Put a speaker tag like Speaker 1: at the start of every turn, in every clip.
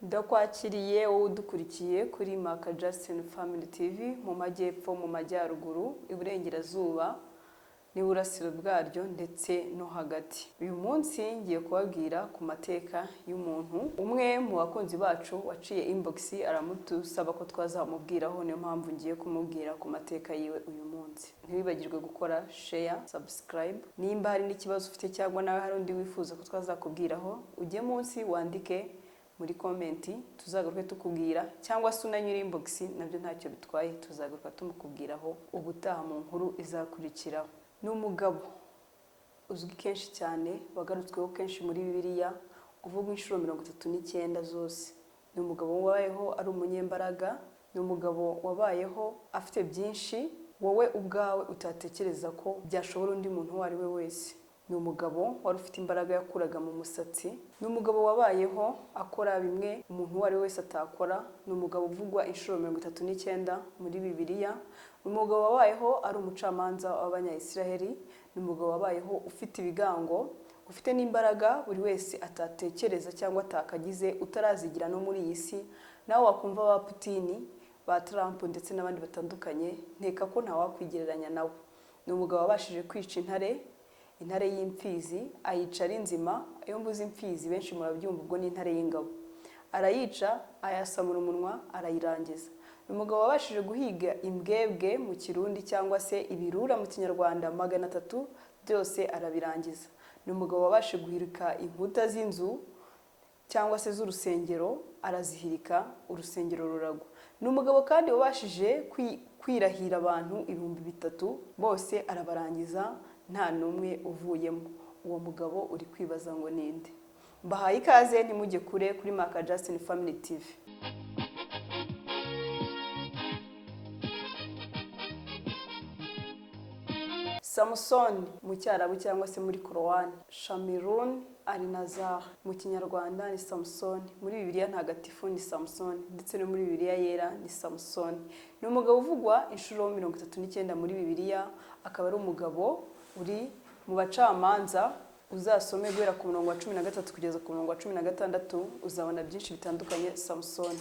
Speaker 1: Ndakwakiriye wowe udukurikiye kuri Maka Justin Family TV mu majyepfo, mu majyaruguru, iburengerazuba n'iburasiro bwaryo ndetse no hagati. Uyu munsi ngiye kubabwira ku mateka y'umuntu umwe mu bakunzi bacu waciye inbox aramudusaba ko twazamubwiraho, niyo mpamvu ngiye kumubwira ku mateka yiwe uyu munsi. Ntiwibagirwe gukora share, subscribe. Nimba hari n'ikibazo ufite cyangwa nawe hari undi wifuza ko twazakubwiraho, ujye munsi wandike muri comment, tuzagaruke tukubwira, cyangwa se unanyure inbox, nabyo ntacyo bitwaye, tuzagaruka tumukubwiraho ubutaha mu nkuru izakurikiraho. Ni umugabo uzwi kenshi cyane, wagarutsweho kenshi muri Bibiliya, uvugwa inshuro 39 zose. Ni umugabo wabayeho ari umunyembaraga, ni umugabo wabayeho afite byinshi wowe ubwawe utatekereza ko byashobora undi muntu uwo ari we wese. Ni umugabo wari ufite imbaraga yakuraga mu musatsi, ni umugabo wabayeho akora bimwe umuntu uwo ari we wese atakora, ni umugabo uvugwa inshuro 39 muri Bibiliya, ni umugabo wabayeho ari umucamanza w'Abanyayisiraheli, ni umugabo wabayeho ufite ibigango, ufite n'imbaraga buri wese atatekereza cyangwa atakagize, utarazigira no muri iyi si. Nawe wakumva ba Putin, ba Trump ndetse n'abandi batandukanye, nkeka ko ntawakwigereranya nawe. Ni umugabo wabashije kwica intare, intare y'imfizi, ayica ari nzima. Iyo mvuze imfizi benshi murabyumva, ubwo ni intare y'ingabo. Arayica, ayasamura umunwa, arayirangiza. Ni umugabo wabashije guhiga imbwebwe mu Kirundi cyangwa se ibirura mu Kinyarwanda 300, byose arabirangiza. Ni umugabo wabashije guhirika inkuta z'inzu cyangwa se z'urusengero, arazihirika, urusengero ruragwa. Ni umugabo kandi wabashije kwirahira abantu 3000 bose arabarangiza nta n'umwe uvuyemo. Uwo mugabo uri kwibaza ngo ninde? Mbahaye ikaze, ntimujye kure kuri Maka Justin Family TV. Samusoni mu Cyarabu cyangwa se muri Korowani, Shamirun Alinazar mu Kinyarwanda ni Samusoni, muri Bibiliya Ntagatifu ni Samusoni, ndetse no muri Bibiliya Yera ni Samusoni. Ni umugabo uvugwa inshuro 39 muri Bibiliya, akaba ari umugabo uri mu bacamanza. Uzasome guhera ku murongo wa 13 kugeza ku murongo wa 16, uzabona byinshi bitandukanye. Samusoni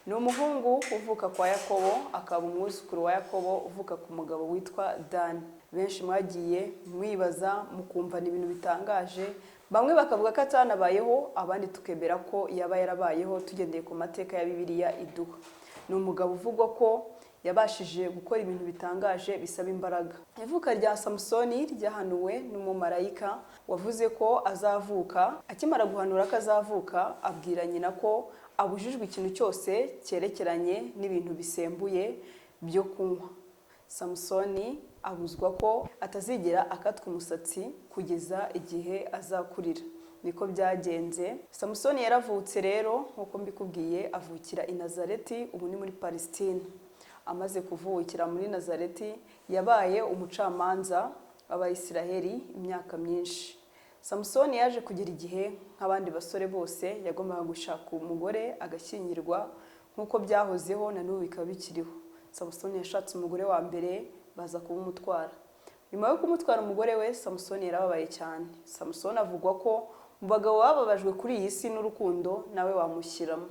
Speaker 1: ni umuhungu uvuka kwa Yakobo, akaba umwuzukuru wa Yakobo uvuka ku mugabo witwa Dani. Benshi mwagiye mwibaza mukumva ni ibintu bitangaje, bamwe bakavuga ko atanabayeho, abandi tukemera ko yaba yarabayeho tugendeye ku mateka ya Bibiliya iduha. Ni umugabo uvugwa ko yabashije gukora ibintu bitangaje bisaba imbaraga. Ivuka rya Samusoni ryahanuwe n'umumarayika wavuze ko azavuka. Akimara guhanura ko azavuka, abwira nyina ko abujijwe ikintu cyose cyerekeranye n'ibintu bisembuye byo kunywa. Samusoni abuzwa ko atazigera akatwa umusatsi kugeza igihe azakurira. Niko byagenze. Samusoni yaravutse rero nk'uko mbikubwiye, avukira i Nazareti, ubu ni muri Palestine. Amaze kuvukira muri Nazareti, yabaye umucamanza w'Abayisiraheli imyaka myinshi. Samusoni yaje kugera igihe nk'abandi basore bose yagombaga gushaka umugore agashyingirwa, nk'uko byahozeho na n'ubu bikaba bikiriho. Samusoni yashatse umugore wa mbere, baza kumumutwara. Nyuma yo kumutwara umugore we, Samusoni yarababaye cyane. Samusoni avugwa ko mu bagabo bababajwe kuri iyi si n'urukundo nawe wamushyiramo.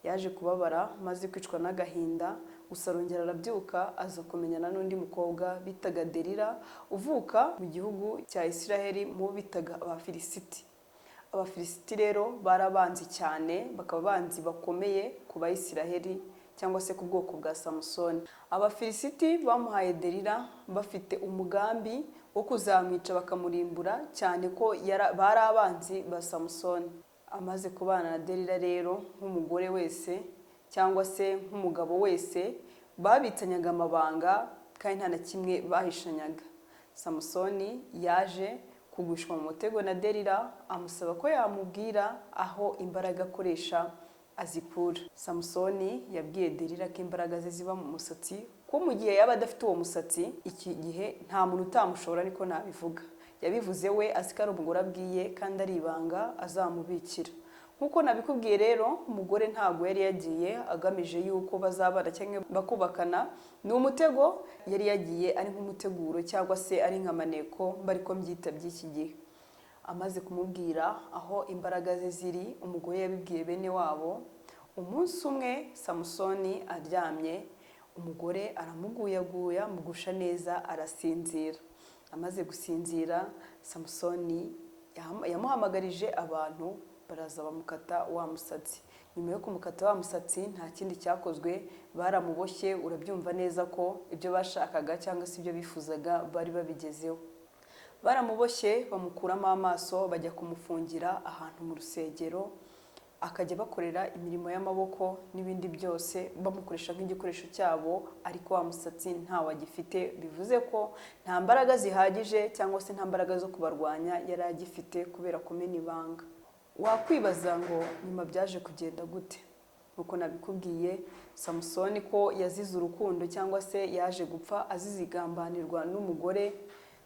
Speaker 1: Yaje kubabara maze kwicwa n'agahinda, gusa arongera arabyuka, aza kumenyana n'undi mukobwa bitaga Delila, uvuka mu gihugu cya Isiraheli mu bo bitaga Abafilisiti. Abafilisiti rero barabanzi cyane, bakaba abanzi bakomeye ku Bayisiraheli cyangwa se ku bwoko bwa Samusoni. Abafilisiti bamuhaye Delila bafite umugambi wo kuzamwica bakamurimbura, cyane ko bari abanzi ba Samusoni. Amaze kubana na Delila rero, nk'umugore wese cyangwa se nk'umugabo wese, babitsanyaga amabanga kandi nta na kimwe bahishanyaga. Samusoni yaje kugushwa mu mutego na Delila, amusaba ko yamubwira aho imbaraga akoresha azikura. Samusoni yabwiye Delila ko imbaraga ze ziba mu musatsi, ko mu gihe yaba adafite uwo musatsi iki gihe nta muntu utamushobora, niko nabivuga. Yabivuze we azi ko ari umugore abwiye kandi ari ibanga azamubikira. Nk'uko nabikubwiye rero, umugore ntabwo yari yagiye agamije yuko bazabana cyangwa bakubakana, ni umutego yari yagiye ari nk'umuteguro cyangwa se ari nka maneko, bari ko mbyita by'iki gihe. Amaze kumubwira aho imbaraga ze ziri, umugore yabibwiye bene wabo. Umunsi umwe Samusoni aryamye, umugore aramuguyaguya, amugusha neza, arasinzira. Amaze gusinzira, Samusoni yamuhamagarije abantu, baraza bamukata wa musatsi. Nyuma yo kumukata wa musatsi, nta kindi cyakozwe, baramuboshye. Urabyumva neza ko ibyo bashakaga cyangwa se ibyo bifuzaga bari babigezeho. Baramuboshye, bamukuramo amaso, bajya kumufungira ahantu mu rusengero, akajya bakorera imirimo y'amaboko n'ibindi byose, bamukoresha nk'igikoresho cyabo. Ariko wa musatsi ntawe agifite, bivuze ko nta mbaraga zihagije cyangwa se nta mbaraga zo kubarwanya yari agifite kubera kumena ibanga. Wakwibaza ngo nyuma byaje kugenda gute? Nkuko nabikubwiye, Samusoni ko yazize urukundo cyangwa se yaje gupfa azize igambanirwa n'umugore.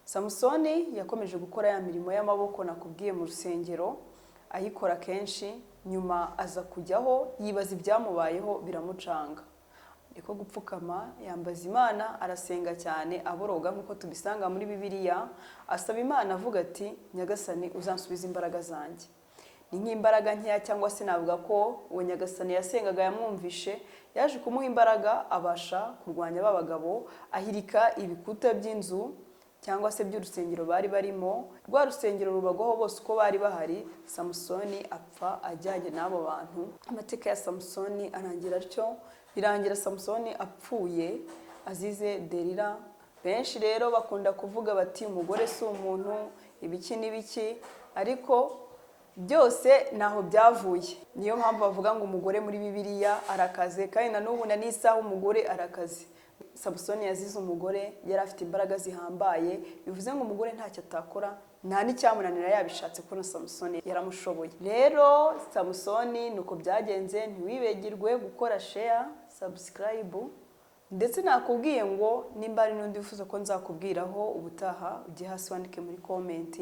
Speaker 1: Samusoni yakomeje gukora ya mirimo y'amaboko nakubwiye mu rusengero, ayikora kenshi. Nyuma aza kujyaho yibaza ibyamubayeho, biramucanga, niko gupfukama yambaza Imana, arasenga cyane aboroga nk'uko tubisanga muri Bibiliya. Asaba Imana avuga ati: "Nyagasani, uzansubize imbaraga zanjye." Ni nk'imbaraga nkeya, cyangwa se navuga ko uwo Nyagasani yasengaga yamwumvishe, yaje kumuha imbaraga, abasha kurwanya ba bagabo, ahirika ibikuta by'inzu cyangwa se by'urusengero bari barimo. Rwa rusengero rubagwaho bose uko bari bahari. Samusoni apfa ajyanye n'abo bantu. Amateka ya Samusoni arangira atyo, birangira Samusoni apfuye azize Derira. Benshi rero bakunda kuvuga bati: "Umugore si umuntu," ibiki n'ibiki, ariko byose ntaho byavuye. Niyo mpamvu bavuga ngo umugore muri Bibiliya arakaze, kandi na n'ubu na n'isaha umugore arakaze. Samusoni yazize umugore, yari afite imbaraga zihambaye, bivuze ngo umugore ntacyo atakora, nta n'icyamunanira yabishatse, ko na Samusoni yaramushoboye. Rero Samusoni ni uko byagenze. Ntiwibagirwe gukora share, subscribe, ndetse nakubwiye ngo nimba hari n'undi wifuza ko nzakubwiraho ubutaha, ujye hasi wandike muri comment.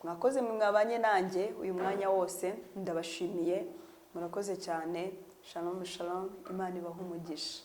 Speaker 1: Mwakoze mwe mwabanye nanjye uyu mwanya wose, ndabashimiye, murakoze cyane. Shalom shalom, Imana ibahe umugisha.